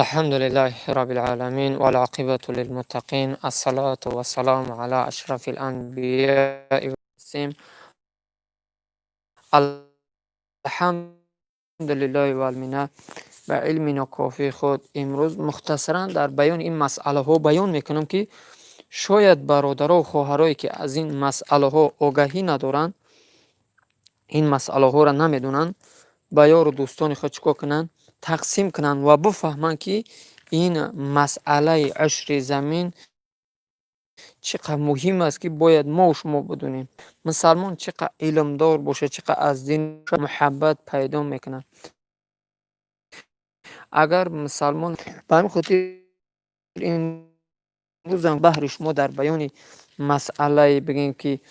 الحمد لله رب العالمين والعاقبة للمتقين، الصلاة والسلام على أشرف الأنبياء والمرسلين. الحمد لله والمنة. Ба илми нокофии худ имрӯз мухтасаран дар баёни ин масъалаҳо баён мекунам, ки шояд бародару хоҳарое, ки аз ин масъалаҳо огаҳӣ надоранд, ин масъалаҳоро намедонанд, ба ёру дӯстони худ чӣ кор кунанд? Тақсим кунанд ва бифаҳманд, ки ин масъалаи ушри замин чӣ қадр муҳим аст, ки бояд мо шумо бидонем. Мусалмон чӣ қадр илмдор бошад, чӣ қадр аз дин муҳаббат пайдо мекунад. Агар мусалмон, ба ҳамин хотир имрӯзам баҳри шумо дар баёни масъалаи, бигем, ки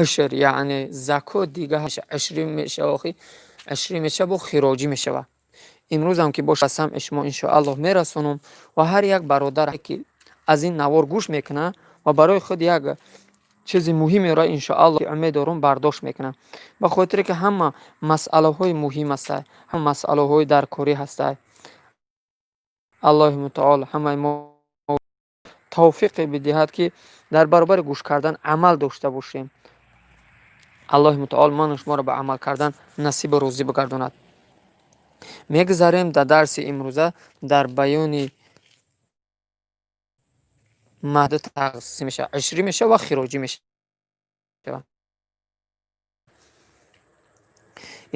ушр, яъне закот, дига ушрӣ мешава, охи ушрӣ мешава, бо хироҷӣ мешава. Имрӯзам ки боша, самъи шумо иншоаллоҳ мерасонам ва ҳар як бародар, ки аз ин навор гӯш мекунад ва барои худ як чизи муҳимеро, иншоаллоҳ, умед дорум, бардошт мекунад, ба хотире ки ҳама масъалаҳои муҳим ҳаста, ҳама масъалаҳои даркорӣ ҳаста. Аллоҳи мутаол ҳамаи мо тавфиқе бидиҳад, ки дар баробари гӯш кардан амал дошта бошем. Аллоҳи мутаол ману шуморо ба амал кардан насибу рӯзӣ бигардонад. Мегузарем дар дарси имрӯза дар баёни маҳду тақсим мешавад: ушрӣ мешавад ва хироҷӣ мешавад.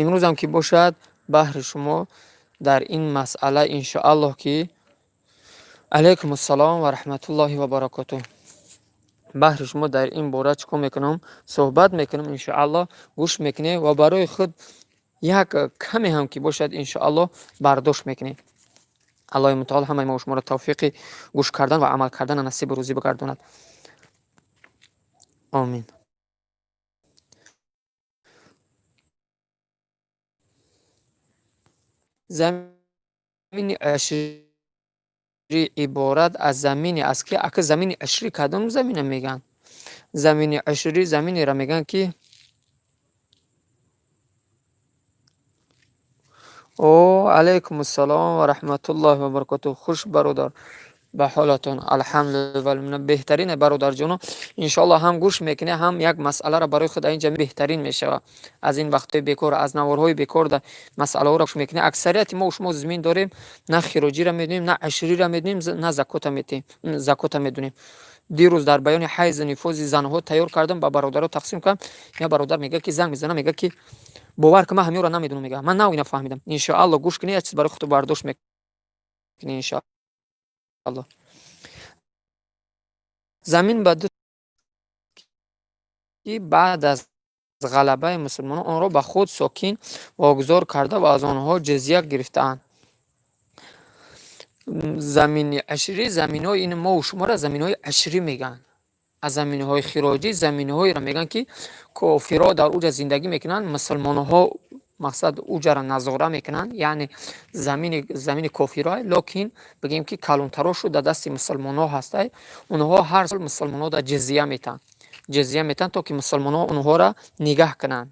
Имрӯзам ки бошад, баҳри шумо дар ин масъала, иншоаллоҳ, ки алайкум ассалом ва раҳматуллоҳи ва баракотуҳ, баҳри шумо дар ин бора чӣ кор мекунам? Суҳбат мекунам. Иншоаллоҳ, гӯш мекунем ва барои худ як каме ҳам ки бошад, иншоаллоҳ, бардошт мекунем. Аллоҳи мутаол ҳамаи мо шуморо тавфиқи гӯш кардан ва амал кардана насибу рӯзӣ бигардонад. Омин. Замини ушрӣ иборат аз замине аст, ки ака, замини ушрӣ кадом замина мегӯянд? Замини ушрӣ заминеро мегӯянд, ки о, алайкум ассалом ва раҳматуллоҳи ва баракотуҳ. Хуш, бародар, ба ҳолатон? Алҳамдулилла, беҳтарине, бародарҷоно. Иншоаллоҳ, ҳам гӯш мекунӣ, ҳам як масъаларо барои худ инҷа беҳтарин мешавад. Аз ин вақтҳои бекор, аз наворҳои бекор да масъалаҳоро гӯш мекунӣ. Аксарияти мо шумо зимин дорем, на хироҷиро медонем, на ушриро медонем, на закота метем, закота медонем. Дирӯз дар баёни ҳайзу нифози занҳо тайёр кардам, ба бародаро тақсим кардам. Як бародар мегӯяд, ки занг мезана, мегӯяд, ки бовар кун, ман ҳаминро намедонам, мегӯяд, ман нав ина фаҳмидам. Иншоалло, гӯш кунӣ, як чиз барои худто бардошт мекунӣ, иншоалло. Замин ба ду ки баъд аз ғалабаи мусулмонон онро ба худ сокин вогузор карда ва аз онҳо ҷизя гирифтаанд. Замини ушрӣ, заминҳои ин мову шуморо заминҳои ушрӣ мегӯянд. Аз заминҳои хироҷӣ заминҳоеро мегӯянд, ки кофирҳо дар уҷа зиндагӣ мекунанд, мусулмонҳо, мақсад, уҷаро назора мекунанд, яъне замини кофирҳо, лекин бигем, ки калонтарошу дар дасти мусулмонҳо ҳастай. Онҳо ҳар сол мусулмонҳо дар ҷизя метаҳанд, ҷизя метаҳанд, то ки мусулмонҳо онҳоро нигаҳ кунанд.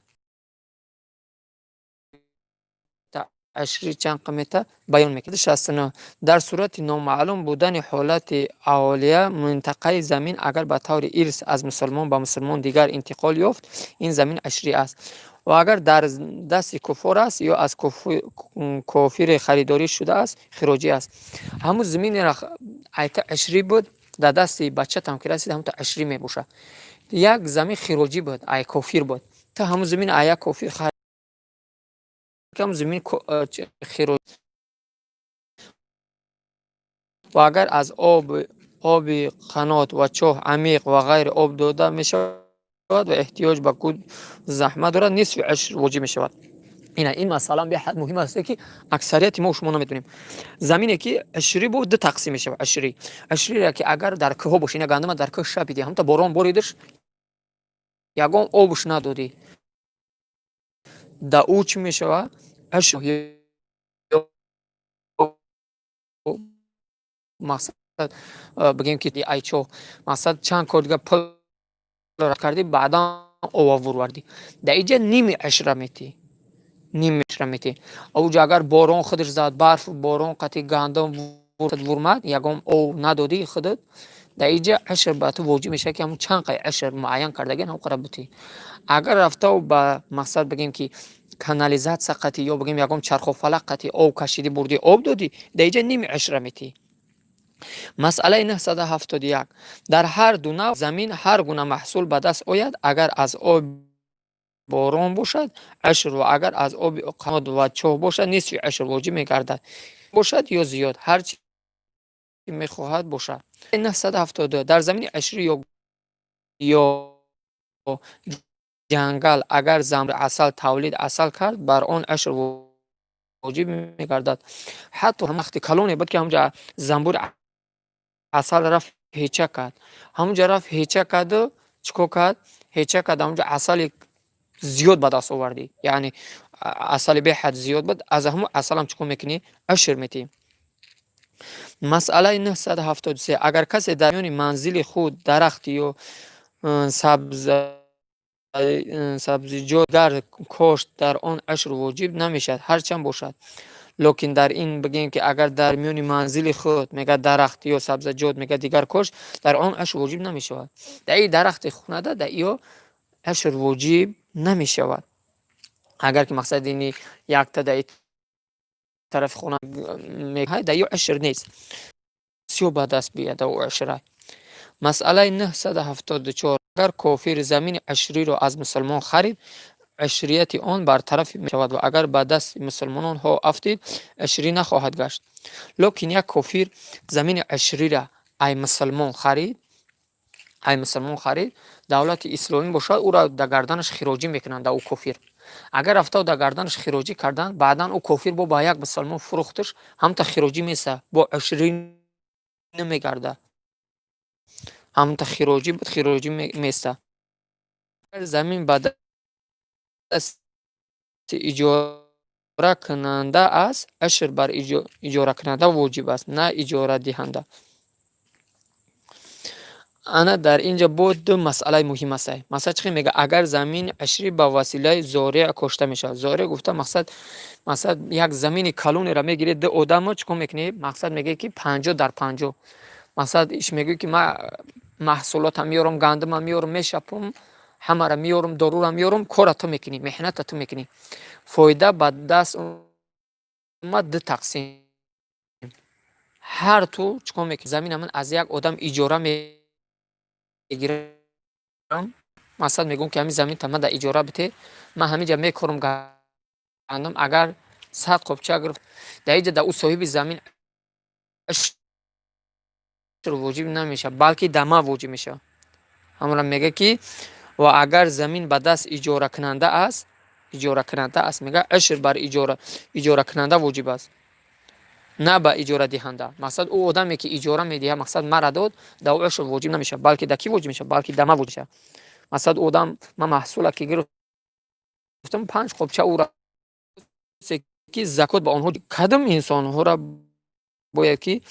Ушрӣ чанд қимата баён мекунад? 69. Дар сурати номаълум будани ҳолати аҳолия минтақаи замин, агар ба таври ирс аз мусулмон ба мусулмон дигар интиқол ёфт, ин замин ушрӣ аст ва агар дар дасти куффор аст ё аз кофире харидорӣ шудааст, хироҷӣ аст. Ҳамун заминеро айта ушрӣ буд, дар дасти бачатам ки расид, ҳамунта ушрӣ мебошад. Як замин хироҷӣ буд, ай кофир буд, та ҳамун замин ай як кофир ҳамун замин хироҷ ва агар аз оби қанот ва чоҳ амиқ ва ғайр об дода мешавад ва эҳтиёҷ ба куд заҳмат дорад, нисфи ушр воҷиб мешавад. Ина ин масъала беҳад муҳим аст, ки аксарияти мо шумо намедонем. Замине ки ушрӣ буд, ду тақсим мешавад. Ушрӣ, ушрире ки агар дар кӯҳҳо боша, ина гандума дар кӯҳ шабиди, ҳамта борон боридаш, ягон обуш надодӣ, да ӯ чӣ мешавад? Ушр, мақсад, бигем, ки айчо, мақсад, чанд кор дига пул кардӣ, баъдан ова вурвардӣ, дар иҷа ними ушра метиҳӣ. Нимашра метӣ. Уҷа агар борон худаш зад, барфу борон қати гандум вурмад, ягон ов надодӣ худат, дар иҷа ушр ба ту воҷиб мешавад, ки ҳамун чанд қай ушр муайян кардагиан, ҳамон қадар бутӣ. Агар рафтау ба мақсад, бигем, ки канализация қатӣ ё бигем, ягон чархофалак қатӣ ов кашидӣ, бурдӣ, об додӣ, дар иҷа ними ушра метӣ. Масъалаи 971. Дар ҳар ду навъ замин ҳар гуна маҳсул ба даст ояд. Агар аз оби борон бошад, ушр, ва агар аз оби қанот ва чоҳ бошад, нисфи ушр воҷиб мегардад, бошад ё зиёд, ҳар чи мехоҳад бошад. 972. Дар замини ушрӣ ё ҷангал агар занбури асал тавлид асал кард, бар он ушр воҷиб мегардад. Ҳатто вақти калоне буд, ки ҳамунҷа занбури асал рафт, ҳеча кард. Ҳамунҷа рафт, ҳеча карду чӣ кор кард? Ҳеча кард, ҳамунҷа асали зиёд ба даст овардӣ, яъне асали беҳад зиёд буд. Аз ҳамун асалам чӣ кор мекунӣ? Ушр метиҳӣ. Масъалаи 973. Агар касе дар миёни манзили худ дарахт ё сабзиҷот дигар кошт, дар он ушр воҷиб намешавад, ҳарчанд бошад. Лекин дар ин бигем, ки агар дар миёни манзили худ, мега, дарахт ё сабзаҷот, мега, дигар кошт, дар он ушр воҷиб намешавад. Дар и дарахти хунада дар иё ушр воҷиб намешавад. Агар ки мақсади ини якта дар тарафи хона, дар ё ушр нест, сиё ба даст биёяд дар ушра. Масъалаи 974. Агар кофир замини ушриро аз мусулмон харид, ушрияти он бартараф мешавад ва агар ба дасти мусулмононҳо афтид, ушрӣ нахоҳад гашт. Лекин як кофир замини ушрира ай мусулмон харид, ай мусулмон харид, давлати исломӣ бошад, ӯро дар гарданаш хироҷӣ мекунанд. Дар ӯ кофир агар рафтау дар гарданаш хироҷӣ карданд, баъдан ӯ кофир бо ба як мусулмон фурӯхташ, ҳамта хироҷӣ меса, бо ушрӣ намегардад. Ҳамта хироҷӣ буд, хироҷӣ меса. Замин ба дасти иҷоракунанда аст, ушр бар иҷоракунанда воҷиб аст, на иҷорадиҳанда. Ана дар инҷа бо ду масъалаи муҳим аст. Масъала чӣ мега? Агар замини ушрӣ ба василаи зореъ кошта мешавад. Зореъ гуфта мақсад як замини калонеро мегиред, ду одамо чӣ кор мекунед? Мақсад мегӯед, ки 50 дар 50. Мақсад иш мегӯед, ки ман маҳсулотам меёрам, гандумам меёрам, мешапам, ҳамаро меёрам, доруро меёрам, кора ту мекунӣ, меҳната ту мекунӣ. Фоида ба даст омад, ду тақсим. Ҳар ту чӣ кор мекунӣ? Замина ман аз як одам иҷора мегирам. Мақсад мегӯям, ки ҳамин заминта ман дар иҷора бите, ман ҳаминҷа мекорам гандум, агар 100 қопча гирифт, дар инҷа дар ӯ соҳиби замин воҷиб намешавад, балки дар ман воҷиб мешавад. Ҳамонро мегӯяд, ки ва агар замин ба даст иҷоракунанда аст, иҷоракунанда аст, мега, ушр бар иҷоракунанда воҷиб аст, на ба иҷорадиҳанда. Мақсад, ӯ одаме, ки иҷора медиҳад, мақсад, мара дод, дар ӯ ушр воҷиб намешавад, балки дар кӣ воҷиб мешавад? Балки дар ман воҷиб мешавад. Мақсад, одам ман маҳсула ки гирифтам, панҷ қопча, ӯра ки закот ба онҳо. Кадом инсонҳоро бояд ки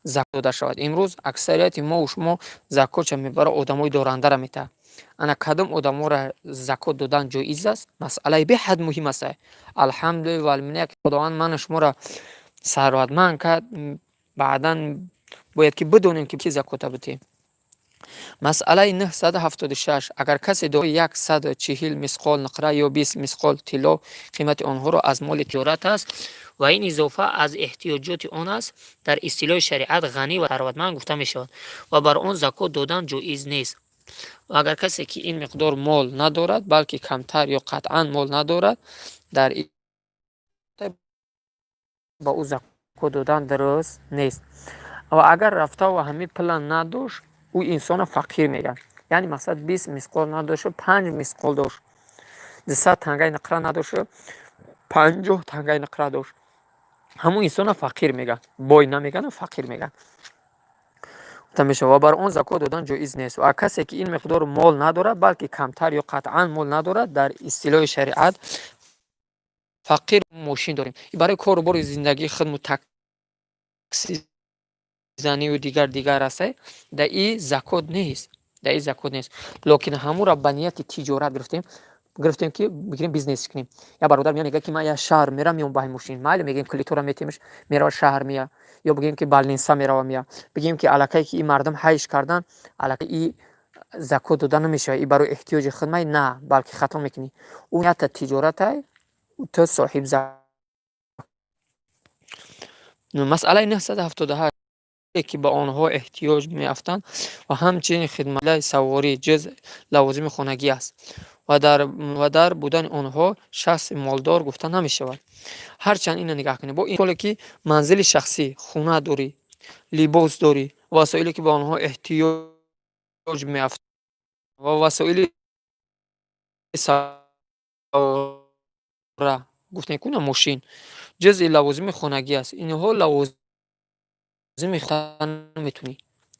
закот дода шавад? Имрӯз аксарияти мову шумо закотша мебара, одамои дорандаро метаҳад. Ана кадом одаморо закот додан ҷоиз аст? Масъалаи беҳад муҳим аст. Алҳамдулилла валминна, ки Худованд ману шуморо сарватманд кард. Баъдан бояд ки бидонем, ки ки закота битем. Масъалаи 976. Агар касе дорои 140 мисқол нуқра ё 20 мисқол тилло, қимати онҳоро аз моли тиҷорат аст ва ин изофа аз эҳтиёҷоти он аст, дар истилоҳи шариат ғанӣ ва сарватманд гуфта мешавад ва бар он закот додан ҷоиз нест. Ва агар касе ки ин миқдор мол надорад, балки камтар ё қатъан мол надорад, дар ба ӯ закот додан дуруст нест. Ва агар рафтаву ҳамин пула надошт, ӯ инсона фақир мегӯянд. Яъне, мақсад, 20 мисқол надошту 5 мисқол дошт, 200 тангаи нуқра надошту 50 тангаи нуқра дошт, ҳамун инсона фақир мегӯянд, бой намегӯянд, фақир мегӯянд гуфта мешавад ва бар он закот додан ҷоиз нест. Ва касе ки ин миқдор мол надорад, балки камтар ё қатъан мол надорад, дар истилоҳи шариат фақир. Мошин дорем, барои кору бори зиндагии худму такси заниву дигар дигар аст, дар и закот нест, дар и закот нест. Лекин ҳамура ба нияти тиҷорат гирифтем. Гирифтем, ки бигирем, бизнес кунем. Я бародар мея, мега, ки ман я шаҳр мерам, меом ба ҳамин мошин. Майли, мегӯем, калитора метемш, мерава шаҳр, мея. Ё бигӯем, ки больница мерава, мея. Бигӯем, ки аллакай ки и мардум ҳайш кардан, аллакай и закот дода намешавад, и барои эҳтиёҷи хидмай на, балки хато мекунӣ. Ӯ ята тиҷоратай, ту соҳиб. Масъалаи 978: ки ба онҳо эҳтиёҷ меафтанд ва ҳамчунин хидмати саворӣ ҷуз лавозими хонагӣ аст ва дар будани онҳо шахси молдор гуфта намешавад. Ҳарчанд ина нигаҳ кунед, бо ин ҳоле ки манзили шахсӣ, хона дорӣ, либос дорӣ, васоиле, ки ба онҳо эҳтиёҷ меафтанд, ва васоили савора, гуфтем куна, мошин ҷузъи лавозими хонагӣ аст, инҳо лавозими наметунӣ.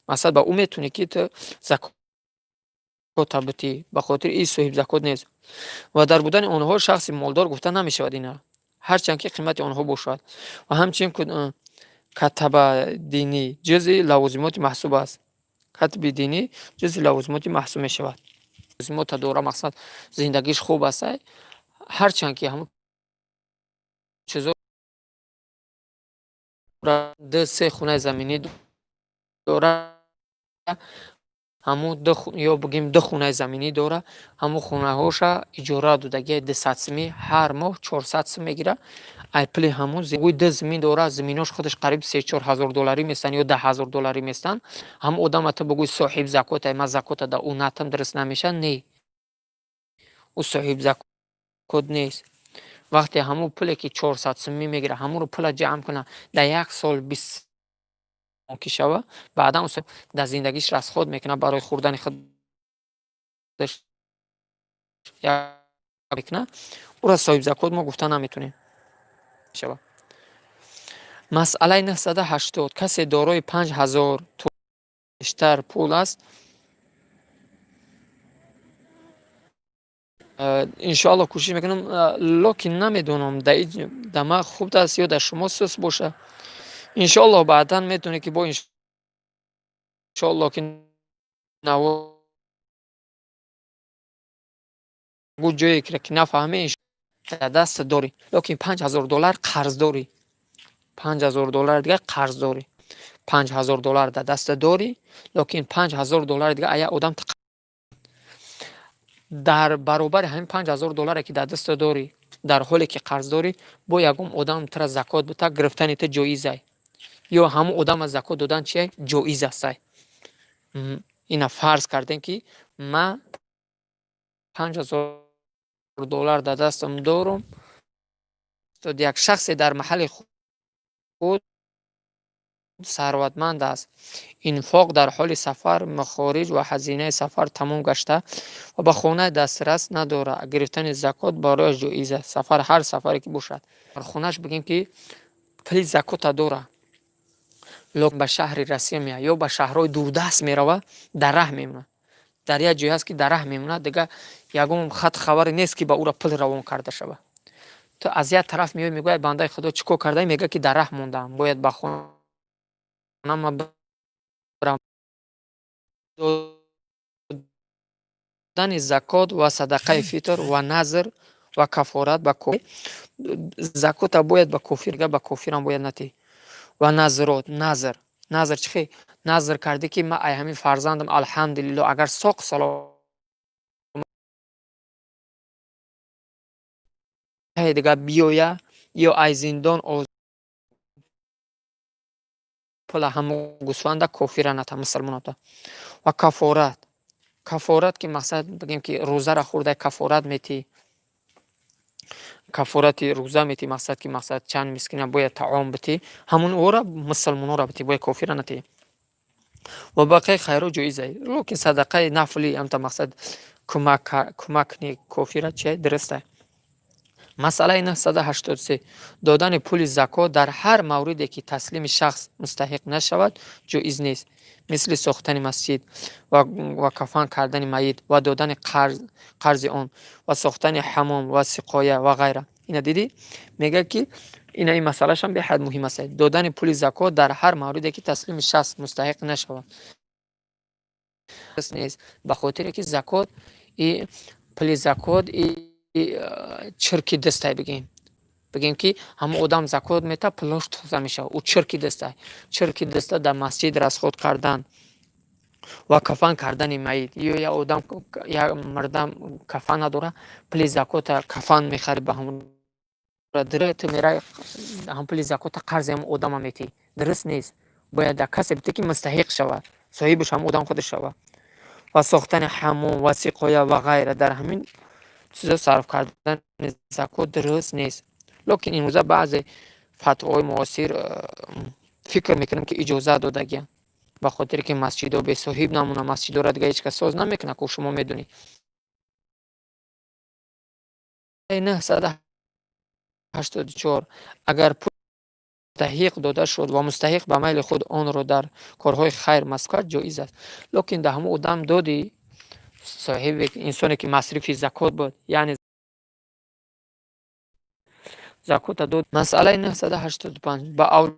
Масалан, ба ӯ метунӣ, ки ту закота битӣ, ба хотири ин соҳибзакот нест ва дар будани онҳо шахси молдор гуфта намешавад. Ина ҳарчанд ки қимати онҳо бошад. Ва ҳамчунин китоби динӣ ҷузъи лавозимоти маҳсуб аст. Китоби динӣ ҷузъи лавозимоти маҳсуб мешавад. Лавозимота дора, мақсад, зиндагиш хуб аст, ҳарчанд ки ҳамун чизо ду се хонаи заминӣ дора, ҳамун ё бигӯем, ду хонаи заминӣ дора, ҳамун хонаҳоша иҷора додагия, 200 сумӣ ҳар моҳ, 400 сум мегира. Ай пули ҳамун ду замин дора, заминош худаш қариб 3-4 ҳазор долларӣ местанд ё 10 000 долларӣ местанд. Ҳамун одама ту бигӯй, соҳиб закотай, ман закота да ӯ натам, дуруст намешавад. Не, ӯ соҳибзакот нест. Вақте ҳамун пуле, ки 400 сумӣ мегирад, ҳамонро пула ҷамъ кунад, дар як сол 20 ки шава, баъдан дар зиндагиш расход мекунад, барои хӯрдани худаш мекунад, ӯро соҳибзакот мо гуфта наметонем. Масъалаи 980: касе дорои 5000 бештар пул аст, иншоалло, кӯшиш мекунам, лекин намедонам, да ман хуб аст ё дар шумо сус боша. Иншоалло, баъдан метавонед, ки бо, иншоалло, ки наво ҷое ки нафаҳмӣ, дар даст дорӣ, лекин 5000 доллар қарз дорӣ, 5000 доллар дигар қарз дорӣ. 5000 доллар дар даста дорӣ, лекин 5000 доллари дигар ая одам. Дар баробари ҳамин 5000 долларе, ки дар даста дорӣ, дар ҳоле ки қарз дорӣ, бо ягон одам тура закот бита, гирифтани ту ҷоизай ё ҳамон одама закот додан чия ҷоиз астай. Ина фарз кардем, ки ман 5000 доллар дар дастам дорум. Як шахсе дар маҳалли худ сарватманд аст. Инфоқ дар ҳоли сафар, махориҷ ва ҳазинаи сафар тамом гашта ва ба хона дастрас надорад, гирифтани закот барояш ҷоиз аст. Сафар, ҳар сафаре ки бошад, дар хонааш, бигем, ки пули закота дорад, лекин ба шаҳри Россия меяд ё ба шаҳрҳои дурдаст меравад, дар раҳ мемонад. Дар як ҷое ҳаст, ки дар раҳ мемонад, дигар ягон хат хабаре нест, ки ба ӯра пул равон карда шавад. Ту аз як тараф меоӣ, мегӯяй: «Бандаи Худо, чӣ кор кардаӣ?» Мегӯяд, ки дар раҳ мондаам, бояд ба хона бирам. Додани закот ва садақаи фитр ва назр ва кафорат ба закота бояд ба кофир, ба кофирам бояд натӣ. Ва назрот, назр. Назр чӣ хел? Назр кардӣ, ки ман ай ҳамин фарзандам, алҳамдулилло, агар соқ салом дигар биёя ё ай зиндон пула ҳамон гӯсфанда кофира ната, мусалмоната. Ва кафорат. Кафорат, ки мақсад, бигем, ки рӯзара хӯрда, кафорат метӣ, кафорати рӯза метӣ, мақсад, ки мақсад, чанд мискина бояд таом битӣ, ҳамон ора мусалмонора битӣ, бояд кофира натӣ. Ва бақияи хайро ҷоиза, лекин садақаи нафли амта, мақсад, кӯмак кӯмак кунӣ кофира, чи дурусте. Масъалаи 983: додани пули закот дар ҳар мавриде, ки таслими шахс мустаҳиқ нашавад, ҷоиз нест, мисли сохтани масҷид ва кафан кардани майит ва додани қарзи он ва сохтани ҳаммом ва сиқоя ва ғайра. Ина дидӣ, мегӯяд, ки ина ин масъалашам беҳад муҳим аст. Додани пули закот дар ҳар мавриде, ки таслими шахс мустаҳиқ нашавад, нест, ба хотире ки закот и пули закот и Чирки дастай бигем, бигем, ки ҳамон одам закот мета, пулош тоза мешавад. Ӯ чирки дастай. Чирки даста дар масҷид расход кардан ва кафан кардани майит. Ё як одам, як мардам кафан надора, пули закота кафан мехарӣ ба ҳамон, ту мерай, ҳам пули закота қарзи ҳамон одама метиҳӣ. Дуруст нест. Бояд дар касе битӣ, ки мустаҳиқ шавад, соҳибаш ҳамон одам худаш шавад. Ва сохтани ҳаммом ва сиқоя ва ғайра, дар ҳамин чизо сарф кардани закот дуруст нест. Лекин имрӯза баъзе фатвоҳои муосир, фикр мекунам, ки иҷозат додагианд, ба хотире ки масҷидҳо бесоҳиб намонанд. Масҷидҳоро дига ҳеҷ кас соз намекунад ку, шумо медонед. 984. Агар пул мустаҳиқ дода шуд ва мустаҳиқ ба майли худ онро дар корҳои хайр масриф кард, ҷоиз аст. Лекин дар ҳамон одам додӣ, соҳиби инсоне ки масрифи закот буд, яъне закота дод. Масъалаи 985. Ба авлоди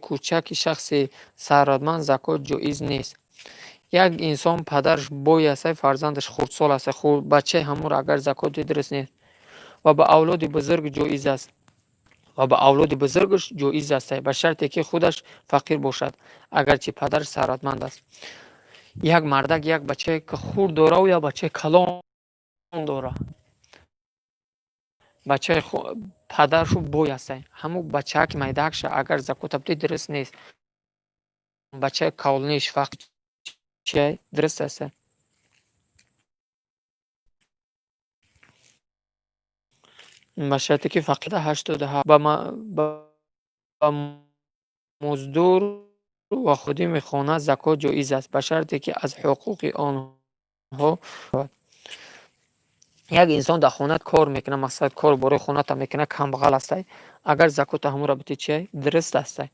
кӯчаки шахси сарватманд закот ҷоиз нест. Як инсон падараш бой аст, фарзандаш хурдсол аст, бачаи ҳамонро агар закот диҳӣ, дуруст нест. Ва ба авлоди бузург ҷоиз аст, ва ба авлоди бузургаш ҷоиз аст, ба шарте ки худаш фақир бошад, агарчи падараш сарватманд аст. Як мардак як бачаи хурд дораву як бачаи калон дора. Бачаи падаршу бой аст, ҳамун бачаак майдаакша агар закота бидиҳӣ, дуруст нест. Бачаи калониш чия, дуруст аст, ба шарте ки фақир. 87. Ба муздур ва ходими хона закот ҷоиз аст, ба шарте ки аз ҳуқуқи онҳо. Як инсон дар хона кор мекунад, мақсад, кор бораи хоната мекунад, камбағал астай, агар закота ҳамонро бидиҳӣ, чия, дуруст астай.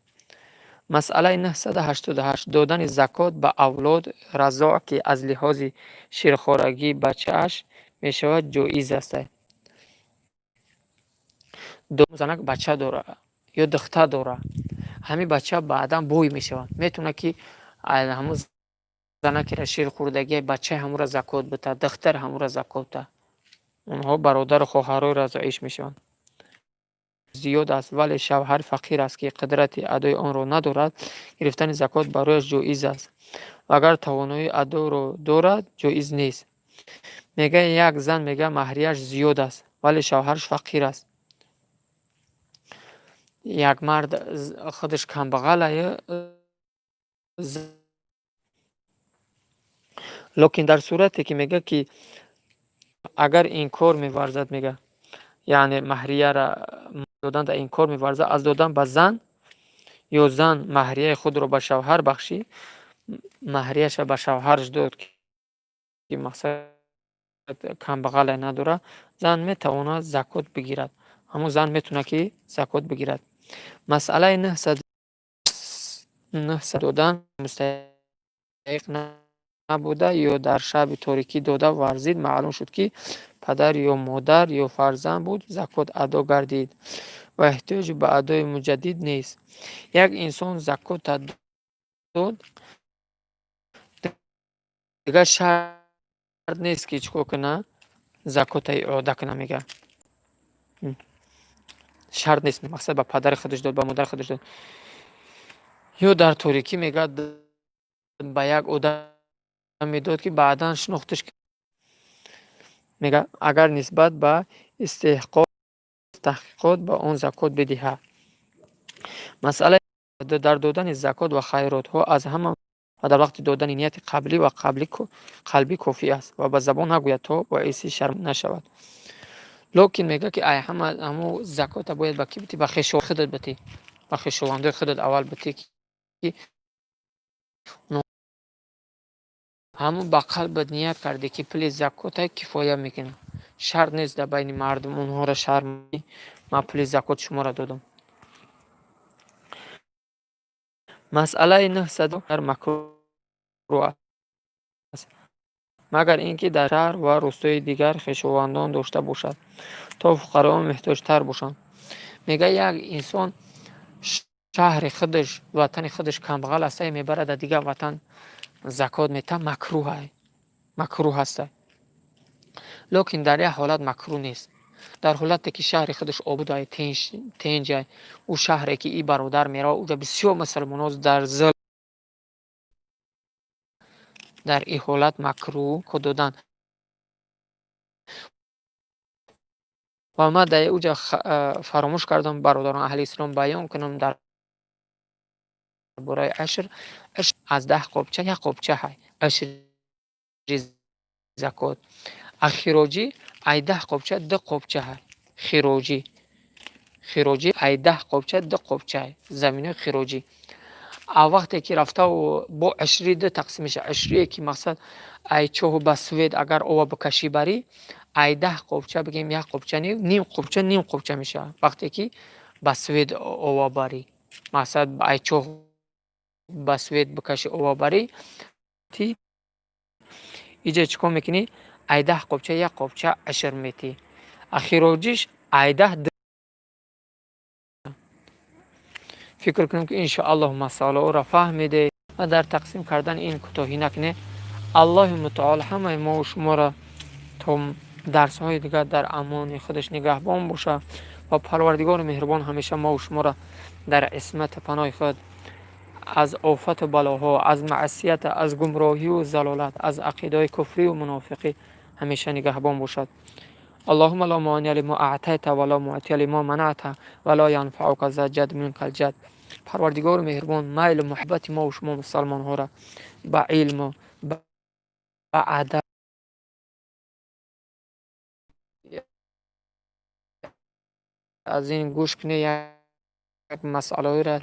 Масъалаи 988. Додани закот ба авлод разоъ, ки аз лиҳози ширхорагӣ бачааш мешавад, ҷоиз аст. Занак бача дора ё духтар дора, ҳамин бача баъдан бой мешавад, метавонад, ки ҳамун занакера шир хӯрдагия, бачаи ҳамонро закот бита, духтари ҳамонро закот бита. Онҳо бародару хоҳарои разоиш мешаванд. Зиёд аст, вале шавҳар фақир аст, ки қудрати адои онро надорад, гирифтани закот барояш ҷоиз аст ва агар тавоноии адоро дорад, ҷоиз нест. Мега, як зан, мега, маҳрияш зиёд аст, вале шавҳараш фақир аст. Як мард худаш камбағалае, лекин дар сурате ки, мега, ки агар инкор меварзад, мега, яъне маҳрияра додан дар инкор меварзад аз додан ба зан, ё зан маҳрияи худро ба шавҳар бахшид, маҳрияша ба шавҳараш дод, ки мақсад, камбағале надорад, зан метавонад закот бигирад. Ҳамон зан метавонад, ки закот бигирад. Масъалаи нӯҳсад. Додан мустаҳиқ набуда ё дар шаби торикӣ дода варзид, маълум шуд, ки падар ё модар ё фарзанд буд, закот адо гардид ва эҳтиёҷ ба адои муҷаддид нест. Як инсон закота дод, дигар шарт нест, ки чӣ кор кунад, закота иода кунад. Мега, шарт нест. Мақсад, ба падари худаш дод, ба модари худаш дод ё дар торикӣ, мега, ба як одам медод, ки баъдан шинохташ. Мега, агар нисбат ба истиҳқоқ таҳқиқот ба он закот бидиҳад. Масъала дар додани закот ва хайротҳо аз ҳама ва дар вақти додани нияти қаблӣ ва қалбӣ кофӣ аст ва ба забон нагӯяд, то боиси шарм нашавад. Лекин мега, ки ай ҳама ҳамо закота бояд ба кӣ битӣ? Ба хешо худат битӣ, ба хешовандои худат аввал битӣ, ки ҳамон ба қалбат ният кардӣ, ки пули закота кифоя мекунад. Шарт нест дар байни мардум онҳоро шарм: ман пули закот шуморо додам. Масъалаи нӯҳсад. Макрӯҳ аст, магар ин ки дар шаҳр ва рӯстои дигар хешовандон дошта бошад, то фуқарои муҳтоҷтар бошанд. Мега, як инсон шаҳри худаш, ватани худаш камбағал аста, мебарад, дар дигар ватан закот метаҳад, макрӯҳ, макрӯҳ аста. Лекин дар як ҳолат макрӯҳ нест: дар ҳолате ки шаҳри худаш обудай, тинҷай, ӯ шаҳре ки и бародар меравад, уҷа бисёр мусалмонҳо дар зулм. Дар ин ҳолат макрӯҳ додан. Ва ман дар уҷа фаромӯш кардам, бародарон аҳли ислом, баён кунам дар бораи ашр. Ашр аз 10 қобча як қобча ҳай ашри закот, а хироҷӣ ай 10 қобча ду қобча ҳай. Хироҷӣ ай 10 қобча ду қобча ҳай, заминои хироҷӣ. А вақте ки рафтаву бо ашри ду тақсим мешавад. Ашрие ки, мақсад, ай чоҳу ба свет агар ова бикашӣ барӣ, ай 10 қобча бигем як қобча, ним қобча, ним қобча мешавад. Вақте ки ба свет ова барӣ, мақсад, ай чоҳ ба свет бикашӣ, ова барӣ, иҷа чӣ кор мекунӣ? Ай 10 қобча як қобча ашр метӣ, а хироҷиш ай 10. Фикр кунем, ки иншоаллоҳ масъалаҳоро фаҳмиде ва дар тақсим кардани ин кӯтоҳӣ накунед. Аллоҳи мутаол ҳамаи мову шуморо то дарсҳои дигар дар амони худаш нигаҳбон бошад ва Парвардигори меҳрубон ҳамеша мову шуморо дар исмату паноҳи худ, аз офату балоҳо, аз маъсият, аз гумроҳию залолат, аз ақидаҳои куфрию мунофиқӣ ҳамеша нигаҳбон бошад. اللهم لا مانع لما اعطيت ولا معطي لما منعت ولا ينفع ذا الجد منك الجد. Парвардигори меҳрубон майлу муҳаббати мову шумо мусалмонҳоро ба илму ба адаб аз ин гӯш кунед, як масъалаҳоеро.